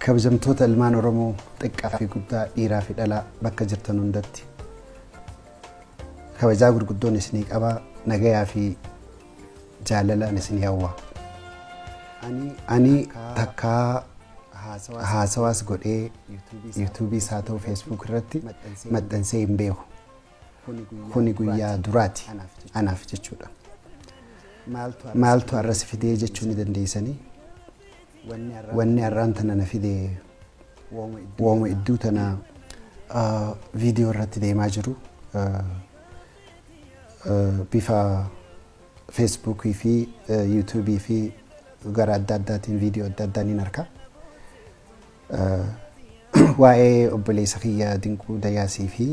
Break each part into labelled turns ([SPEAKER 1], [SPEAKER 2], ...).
[SPEAKER 1] Kabajamtoota ilmaan Oromoo xiqqaa fi guddaa, dhiiraa fi dhalaa, bakka jirtan hundatti kabajaa gurguddoon isinii qabaa, nagayaa fi jaalalaan isinii hawwa. Ani takkaa haasawaas godhee yuutuubiis haa ta'u feesbuuk irratti maxxansee hin beeku. Kuni guyyaa duraati anaaf jechuudha. Maaltu har'a si fidee jechuu ni dandeessanii? Wanni har'aan tana na fide wooma idduu tana viidiyoo irratti deemaa jiru bifa feesbuukii fi yuutuubii fi gara adda addaatiin viidiyoo adda addaa niin arga. Waa'ee obboleessa kiyya Dinquu Dayaasii fi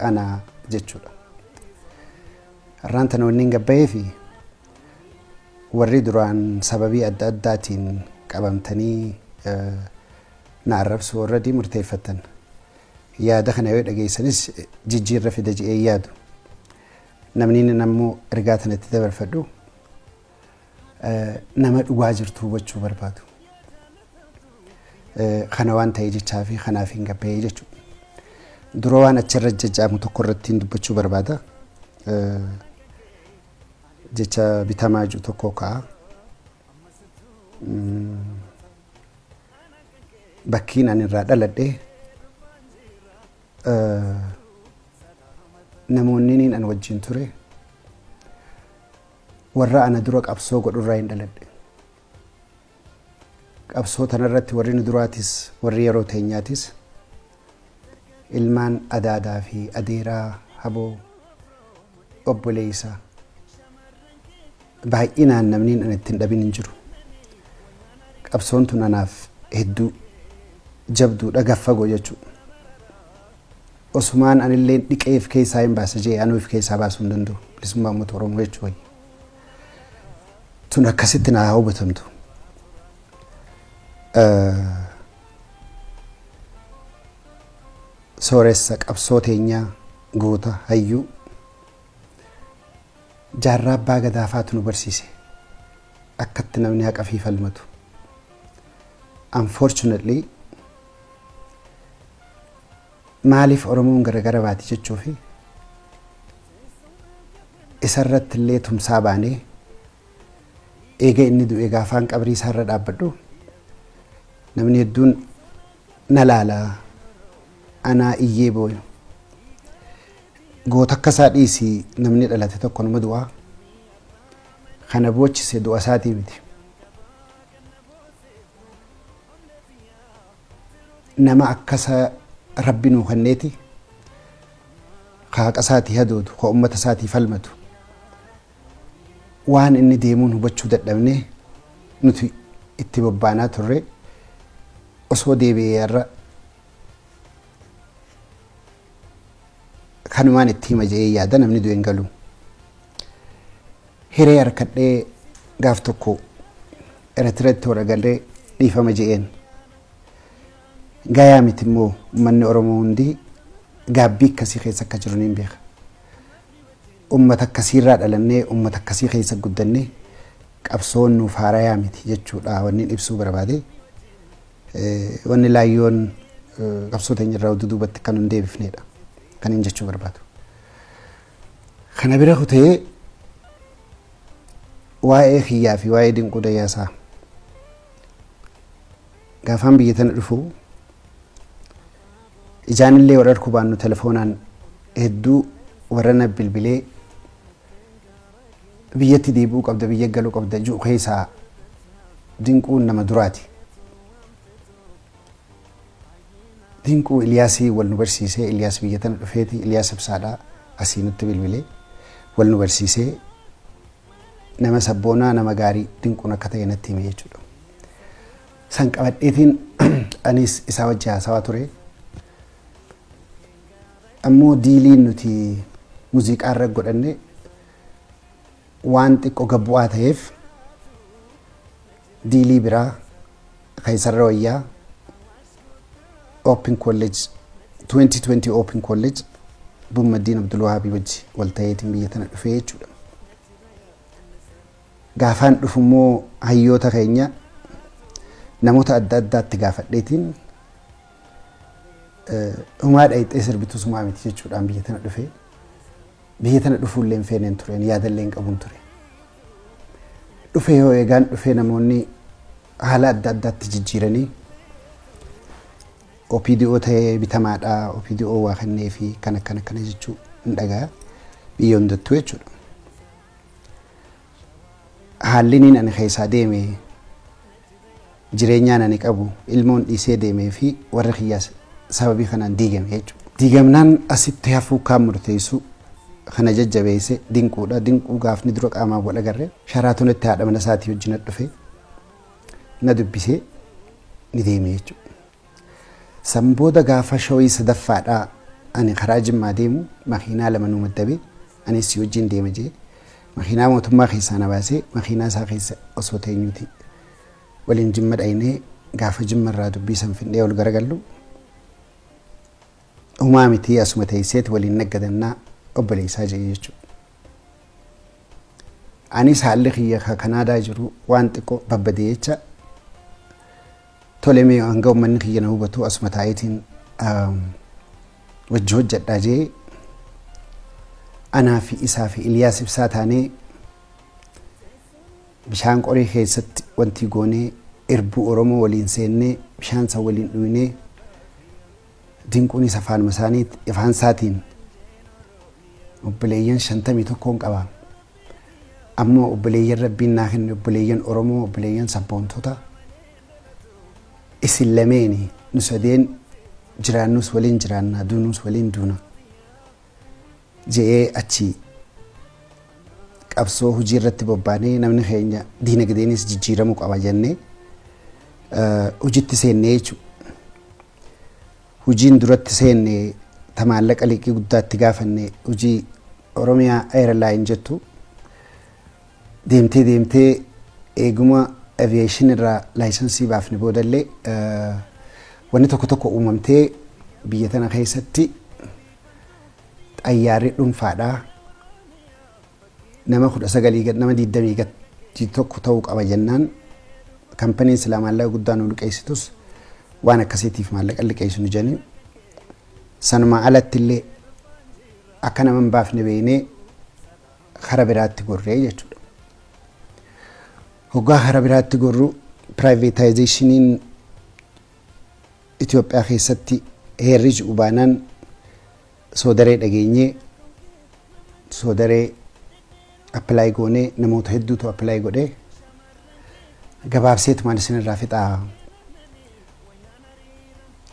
[SPEAKER 1] ana jechuudha. Har'aan tana wanni hin gabbayee fi warri duraan sababii adda addaatiin qabamtanii na arrabsuu already murteeffattan. Yaada kana yoo dhageessanis jijjiirra fida je'ee yaadu. Namni inni ammoo ergaa tanatti dabarfadhu nama dhugaa jirtu hubachuu barbaadu. Kana waan ta'e jechaa fi kanaaf hin gabbayee jechuudha. Dura waan achirra jajjaamu tokko irratti dubbachuu barbaada. Jecha bitamaa jiru tokko ka'a. Bakkiin ani irraa dhaladhe namoonni niin an wajjin ture warra ana dura qabsoo godhurraa hin dhaladhe. Qabsoo tanarratti warri nu duraatis warri yeroo teenyaatis ilmaan adaadaa fi adeeraa, haboo, obboleessa baay'inaan namni an ittiin dhabin hin jiru. Qabsoon tun anaaf hedduu jabduudha, gaffagoo jechuudha. Osumaan anillee dhiqee if keessaa hin baasa jee anuu if keessaa baasuu hin danda'u. Bilisummaa uummata Oromoo jechuu wayya. Tun akkasitti naa hubatamtu. Sooressa qabsoo teenyaa, goota, hayyuu jaarraa abbaa gadaafaatu nu barsiise akkatti namni haqa fi falmatu. Unfortunately, maaliif Oromoon garagara baati jechuu fi isarratti illee tumsaa baanee eega inni du'e gaafaan qabrii isaarra dhaabbadhu namni hedduun na laala, anaa iyyee booyu. Goota akka isaa dhiisii namni dhalate tokko numa du'aa. Kana boochise du'a isaatii miti. Nama akkasa rabbi nuu kenneeti ka haqa isaatii hadoodu, ka uummata isaatii falmatu. Waan inni deemuun hubachuu dadhabnee nuti itti bobbaanaa turre osoo deebi'ee irra kanumaan itti hima je'ee yaada, namni du'e hin galu. Hiree harkadhee gaaf tokko Eritreetti waragallee dhiifama je'een. Gayaa miti immoo uummanni Oromoo hundi gaabbii akkasii keessa akka jiru niin beeka. Uummata akkasiirraa dhalannee uummata akkasii keessa guddannee qabsoon nuuf haarayaa miti jechuudha wanni ibsuu barbaade. Wanni laayyoon qabsoo teenya irraa duubatti kan hin deebifnedha. Kan hin jechuu barbaadu. Kana bira kutee waa'ee kiyyaa fi waa'ee Dinquu Dayyaasaa gaafaan biyya tana dhufu ijaanillee wal arguu baannu telefoonaan hedduu warra na bilbilee biyyatti deebi'uu qabda, biyya galuu qabda ji'u keessaa Dinquun nama duraati. Dinquu Iliyaasii wal nu barsiisee, Iliyaas biyya tana dhufeeti, Iliyaas Ibsaadhaa asii nutti bilbilee wal nu barsiisee, nama sabboonaa, nama gaarii Dinquun akka ta'e natti hime jechuudha. San qabadheetiin anis isaa wajji haasawaa ture. Ammoo diiliin nuti muuziqaa irra godhanne waan xiqqoo gabbu'aa ta'eef diilii biraa keessarra wayyaa Open College 2020 Open College Bummaddiin Abdulwahaabii wajji wal ta'eetiin biyya tana dhufee jechuudha. Gaafaan dhufu immoo hayyoota keenya Namoota adda addaatti gaafadheetiin humaa dhayixee sirbitus humaa miti jechuudhaan biyya tana dhufe. Biyya tana dhufuullee hin feeneen tureen, yaadallee hin qabuun ture. Dhufe yoo eegaan dhufee namoonni haala adda addaatti jijjiiranii OPDO ta'ee bitamaadha, OPDO waa kennee fi kan akkana akkana jechuu hin dhagaa biyya hundattuu jechuudha. Haalli niin ani keessaa deeme, jireenyaan ani qabu, ilmoon dhiisee deemee fi warri kiyyaas sababii kanaan diigame jechuudha. Diigamnaan asitti hafuu kaan murteessu kana jajjabeesse Dinquudha. Dinquu gaafni dura qaamaan wal agarre Sharaatonitti haadha mana isaatii wajjin dhufe na dubbisee ni deeme jechuudha. San booda gaafa showii sadaffaadhaa ani karaa Jimmaa deemu makiinaa lama nu maddabe, anis si wajjin deema jee makiinaa mootummaa keessaa na baasee makiinaa isaa keessa osoo teenyuuti waliin Jimma dhaynee. Gaafa Jimma irraa dubbii san findhee ol garagallu, humaa miti, asuma teesseeti waliin naggadannaa obboleessaa jee jechuudha. Anis haalli kiyya ka Kanaadaa jiru waan xiqqoo babbadee jecha, tole, mee hanga uummanni kiyya na hubatu asuma taa'eetiin wajji hojjedhaa jee, anaa fi isaa fi Iliyaas Ibsaa taanee bishaan qorii keessatti wanti goonee irbuu Oromoo waliin seennee bishaan san waliin dhuynee, Dinquunis afaanuma isaanii afaan isaatiin obboleeyyan 51n qaba. Ammoo obboleeyyan Rabbiin naa kenne, obboleeyyan Oromoo, obboleeyyan sabboontota isin lameeni, nu sadeen jiraannus waliin jiraanna, duunus waliin duuna je'ee, achi qabsoo hojii irratti bobbaanee namni keenya diinagdeenis jijjiiramuu qaba jennee hojiitti seennee jechuudha. Hojiin duratti seenne ta maallaqa liqii guddaatti gaafanne hojii Oromiyaa Airline jettu deemtee deemtee eeguma aviation irraa licensii baafne boodallee wanni tokko tokko uumamtee biyya tana keessatti xayyaarri dhuunfaadhaa nama 19 gad, nama 20 gad tokko ta'uu qaba jennaan, kampanyiin silaa maallaqa guddaa nu liqeessitus waan akkasiitiif maallaqa liqeessu nu jedhanii, sanuma alatti illee akka nama hin baafne beeknee kara biraatti gorree jechuudha. Hoggaa kara biraatti gorru privatizationiin Itoophiyaa keessatti heerri ji'u baanaan Soodaree dhageenyee Soodaree apply goonee, namoota hedduutu apply godhee, gabaabseetumaan isinirraa fixaa.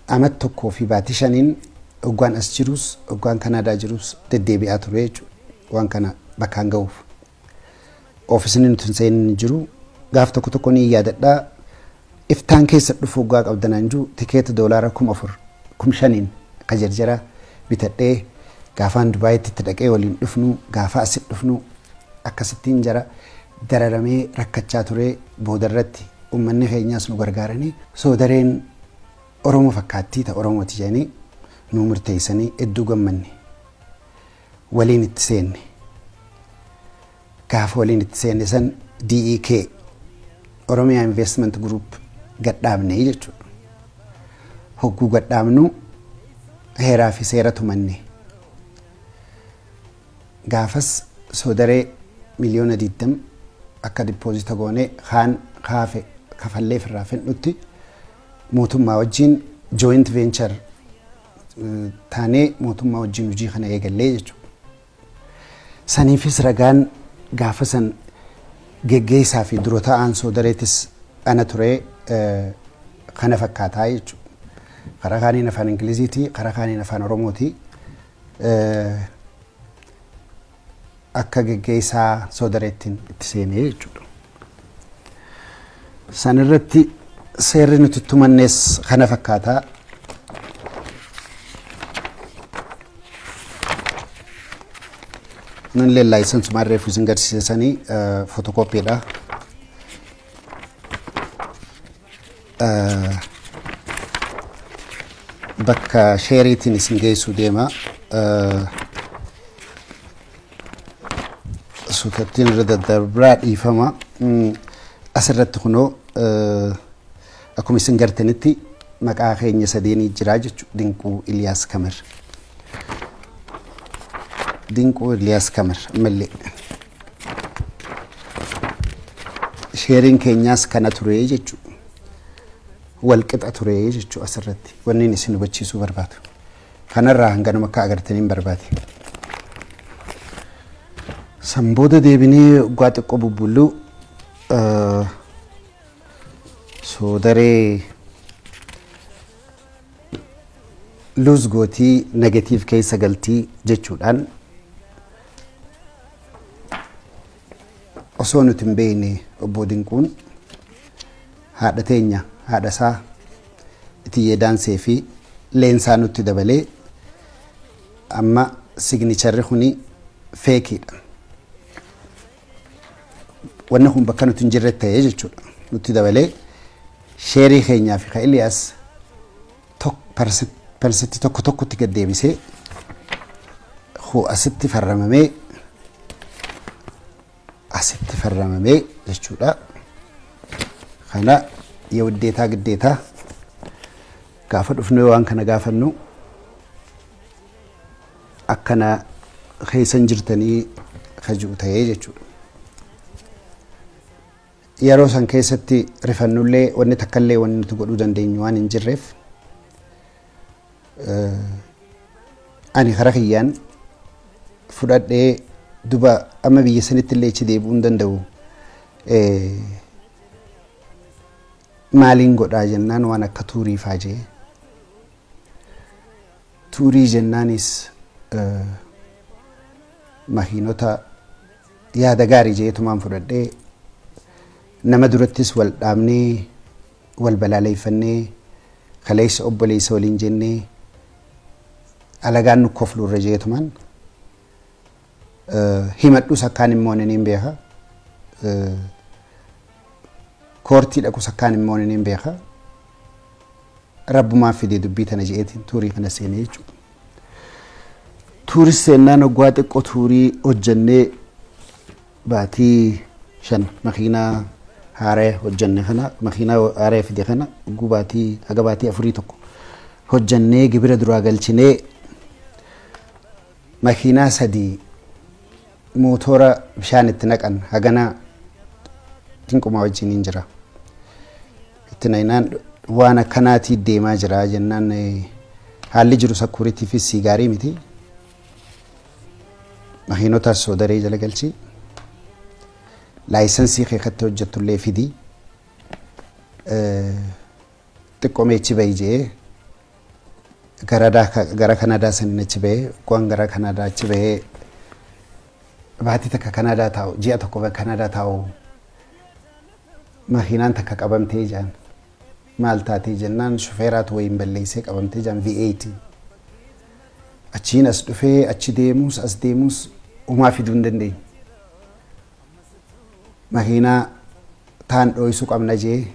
[SPEAKER 1] Amat tokkoo fi baatii 5n hoggaan as jirus hoggaan Kanaadaa jirus deddeebi'aa ture jechuudha. Waan kana bakkaan ga'uuf. Oofisni nuti hin seenin jiru. Gaaf tokko tokko ni yaadadhaa. Iftaan keessa dhufu hoggaa qabdanaan jiru tikeeta doolaara 4000, 5000n ka jarjara bitadhee gaafaan Dubaayitti itti dhaqee waliin dhufnu, gaafa asit dhufnu akkasittiin jara dararamee rakkachaa ture. Boodarratti uummanni keenyaas nu gargaaranii Soodareen Oromoo fakkaattii ta Oromooti jedhanii nu murteessanii hedduu gammanne, waliin itti seenne. Gaafa waliin itti seenne san DEK Oromiyaa Investment Group gadhaabne jechuudha. Hogguu gadhaabnu heeraa fi seera tumanne. Gaafas Soodaree miliyoona 20 akka deposita goonee kaan kaafe kafallee irraa fedhutti mootummaa wajjin joint venture taanee mootummaa wajjin hojii kana eegallee jechuudha. Saniifis ragaan gaafa san geggeessaa fi dura ta'aan Soodareetis ana ture kana fakkaataa jechuudha. Karaa kaaniin afaan Ingiliziiti, karaa kaaniin afaan Oromooti. Akka geggeessaa Soodareettiin itti seenee jechuudha. Sanirratti seerri nuti tumannees kana fakkaataa. Nullee licenseuma reefu isin garsiisanii photocopydha. Bakka shareiitiin isin geessuu deema. Suutattiin irra daddarbaa, dhiifama. Asirratti kunoo Akkuma isin gartanitti maqaa keenya sadeenii jira jechuudha. Dinquu Iliyaas Kamar. Dinquu Iliyaas Kamar ammallee. Sheeriin keenyaas kana ture jechuudha. Walqixa ture jechuudha asirratti. Wanni isin hubachiisuu barbaadu. Kanarraa hanganuma akka agartaniin barbaade. San booda deebinee waggaa xiqqoo bubbulluu soodaree luus gootii negatiif keessa galtii jechuudhaan osoo nuti hin beekne obbo Dinquun haadha teenya haadha isaa Itiyyee Daansee fi Leensaa nutti dabalee amma signicharri kuni feekiidha. Wanni kun bakka nuti hin jirre ta'ee jechuudha. Nutti dabalee sheerii keenyaa fi ka Iliyaas parsantii tokko tokkotti gad deebisee asitti farramamee asitti farramamee jechuudha. Kana የውዴታ ግዴታ gaafa dhufnee waan kana gaafannu akkana keessan jirtanii kaji'u ta'ee jechuudha. Yeroo san keessatti rifannullee wanni takkallee wanni nuti godhuu dandeenyu waan hin jirreef ani kara kiyyaan fudhadhee duba amma biyya sanitti illee achi deebi'uu hin danda'u. Maaliin godhaa jennaan waan akka tuurii faa jee. Tuurii jennaanis makiinota yaada gaarii jeetumaan fudhadhee nama durattis wal dhaabnee wal balaaleeffannee kaleessa obboleessa waliin jennee alagaan nu kofluurra jeetumaan himadhus akkaan immoo niin beeka. Koortii dhaqus akkaan immoo niin beeka. Rabbumaan fidee dubbii tana je'eetiin tuurii kana seenee jechuudha. Tuuris seennaan waggaa xiqqoo tuurii hojjennee baatii 5 makiinaa haaraa hojjenne kana makiinaa haaraa fide kana gubaatii haga baatii 4 tokko hojjennee gibira duraa galchinee makiinaa 3 mootora bishaan itti naqan hagana dinqumaa wajjin hin jira. Itti nainaan waan akkanaatii deemaa jira jennaan haalli jiru sakkuuritiifis gaarii miti. Makiinota soodaree jala galchi. Laayisansii keekatti hojjettullee fidii. Xiqqoomee achi bahi jee gara Kanadaa saniin achi bahee waan gara Kanadaa achi bahee baatii takka Kanadaa taa'u ji'a tokko Kanadaa taa'u makiinaan takka qabamtee jaan maal taatee jennaan shufeeraatu wayiin balleessee qabamtee jaan V8 achiin as dhufee achi deemuus as deemuus umaa fiduu hin dandeenye. Makiinaa taan dho'isuu qabna jee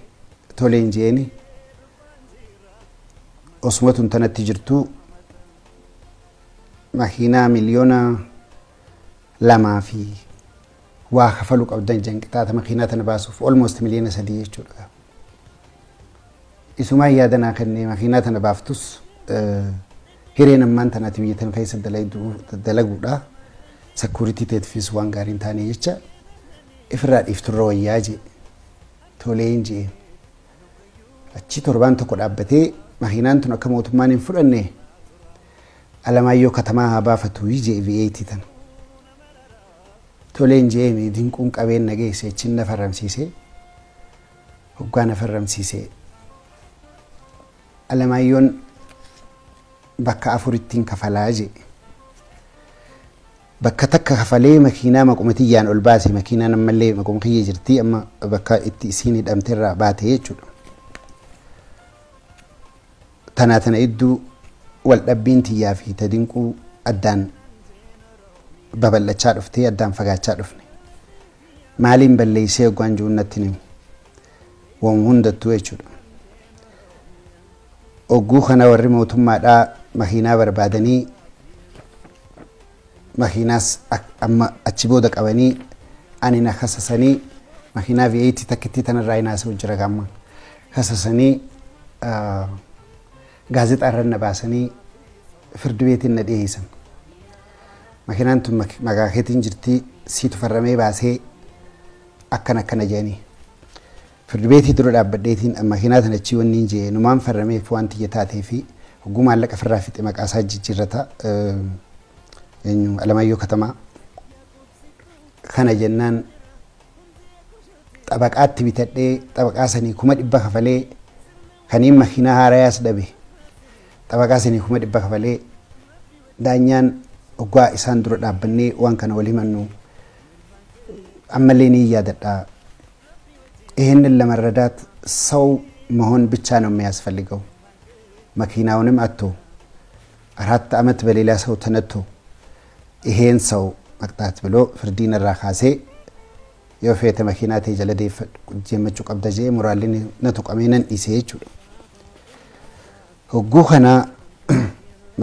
[SPEAKER 1] toleen jeeni osuma tun tanatti jirtu makiinaa 2 miliyoona fi waa kafaluu qabdan janqixaata makiinaa tana baasuuf almost 3 miliyoona jechuudha. Isumaan yaadanaa kennee makiinaa tana baaftus hireen ammaan tanaati biyya tana keessa dalaguudha. Sakkuuritii teetifis waan gaarii hin taane jecha ifirraa dhiifturra wayyaa jee toleen jee achi torbaan tokko dhaabbatee makiinaan tun akka mootummaan hin fudhanne Alamaayyoo katamaa haa baafatu jee V8 tana. Toleen jee dinquun qabeen na geesse achiin na farramsiisee hoggaa na farramsiisee Alamaayyoon bakka 4 kafalaa jee. Bakka takka kafalee makiinaa maquma tiyyaan ol baase makiinaan ammallee maquma kiyya jirti amma bakka itti isiin hidhamteerraa baate jechuudha. Tanaa tana iddoo wal dhabbiin tiyyaa fi ta dinquu addaan babal'achaa dhuftee addaan fagaachaa dhufne. Maaliin balleessee hoggaan jiru natti himu. Waan hundattuu jechuudha. Ogguu kana warri mootummaadhaa makiinaa barbaadanii makiinaas amma achi booda qabanii ani na kasasanii makiinaa V8 takkittii tanarraa hin haasa'u jira gamma. Kasasanii gaazexaa irra na baasanii firdi beetiin na dhiyeessan. Makiinaan tun maqaa keetiin jirti, siitu farramee baasee akkana akkana jedhanii. Firdi beetii dura dhaabbadheetiin makiinaa tana achii wanni hin jee numaan farrameef waan tiyya taatee fi hogguu maallaqa firraa fixe maqaa isaa jijjiirrata eenyu Alamaayyoo Katamaa. Kana jennaan xabaqaatti bitadhee xabaqaa sanii 100,000 kafalee kaniin makiinaa haarayaas dhabe xabaqaa sanii 100,000 kafalee daanyaan hoggaa isaan dura dhaabbannee waan kana wal himannu ammallee ni yaadadha. ይህንን ለመረዳት ሰው መሆን ብቻ ነው የሚያስፈልገው። መኪናውንም አጥቶ 4 ዓመት በሌላ ሰው ተነጥቶ ይሄን ሰው መቅጣት ብሎ ፍርዲን irraa kaasee yoo feete makiinaa ta'e jala deemmachuu qabda jee moraalli na tuqamee nan dhiisee jechuudha. Hogguu kana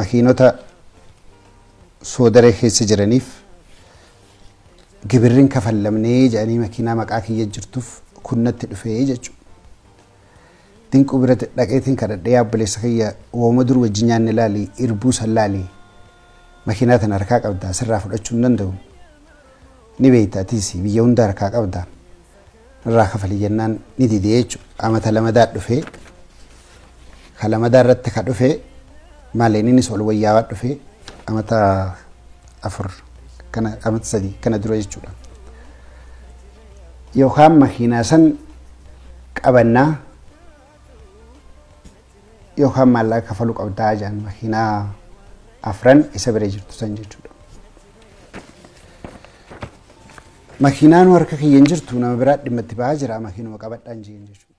[SPEAKER 1] makiinota soodaree keessa jiraniif gibirriin kafallamnee jedhanii makiinaa maqaa kiyya jirtuuf kunnatti dhufee jechuudha. Dinquu bira dhaqeetiin kadhadhee obboleessa kiyya wooma dur wajjin nyaanne laali irbuu san laali makiinaa tana harkaa qabda sirraa fudhachuu hin danda'u. Ni beekta atiis biyya hunda harkaa qabda irraa kafali jennaan ni didee jechuudha. Amata lamadaa dhufee ka lamadaa irratti ka dhufee maal innis ol wayyaawaa dhufee amata 4 kana amata 3 kana dura jechuudha. Yookaan makiinaa san qabannaa yookaan maallaqa kafaluu qabdaa jedhan makiinaa 4 isa bira jirtu san jechuudha. Makiinaan harka kiyya hin jirtu nama biraa dhimma itti ba'aa jira makiinuma qabadhaan jeen jechuudha.